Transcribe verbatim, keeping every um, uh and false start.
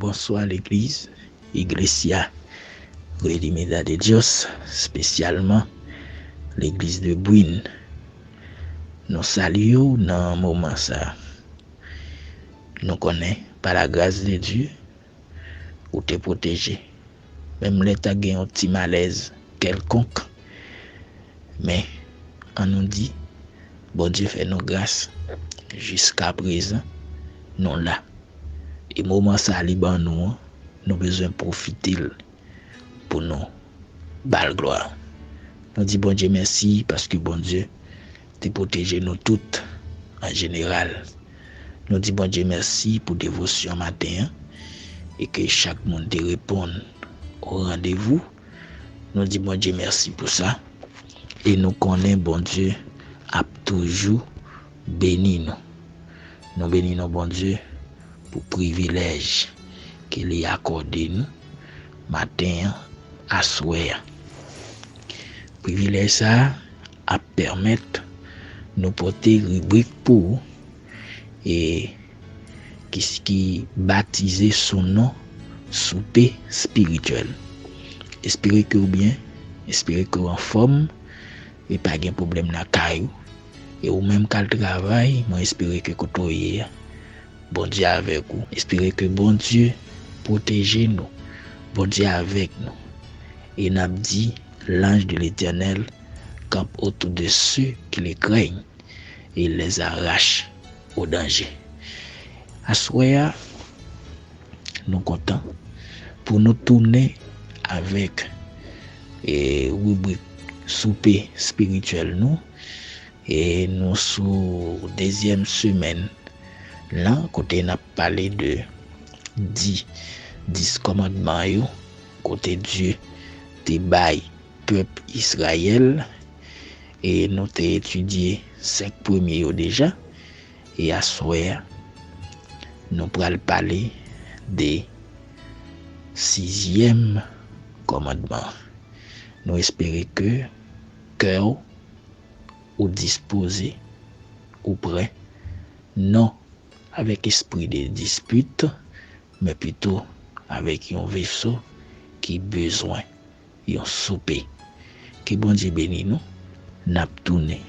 Bonswa legliz, Iglesia Redimida de Dios, espesyalman legliz de Bwin. Nou salye w nan moman sa. Nou konnen, pa la gras de Dye, ou te pwoteje. Menm lè ta gen yon ti malèz kèlkonk, men ann nou di, Bondye fè nou gras, jiska prezan, nou la. E moman sa li ban nou an, nou bezwen pwofite l pou nou ba l glwa. Nou di Bondye mèsi paske Bondye te pwoteje nou tout an jeneral. Nou di Bondye mèsi pou devosyon maten an e ke chak moun te reponn o randevou. Nou di Bondye mèsi pou sa e nou konnen Bondye ap toujou beni nou. Nou beni non Bondye pou privilèj ke li akòde nou maten an, aswè a. Privilèj sa a ap pèmèt nou pote ribrik pou ou e ki, ki batize sou non soupe espirityèl. Espere ke w byen, espere ke w anfòm e pa gen pwoblèm lakay ou. E ou menm k al travay, mwen espere ke kote w ye a, Bondye avèk ou. Espere ke Bondye pwoteje nou. Bondye avèk nou. E n ap di, L'ange de l'Éternel campe autour de ceux qui le craignent et les arrache au danger. Aswè a, nou kontan pou nou tounen avèk e, ribrik soupe espirityèl nou. E nou sou dezyèm semèn lan, kote n ap pale de di, dis kòmandman yo, kote Dye te bay pèp Izrayèl. E nou te etidye senk premye yo deja. E aswè a, nou pral pale de sizyèm kòmandman. Nou espere ke kè w ou dispoze, ou prè, non avèk espri de dispit, men pito avèk yon veso ki bezwen yon soupe. Ke Bondye beni nou. N ap tounen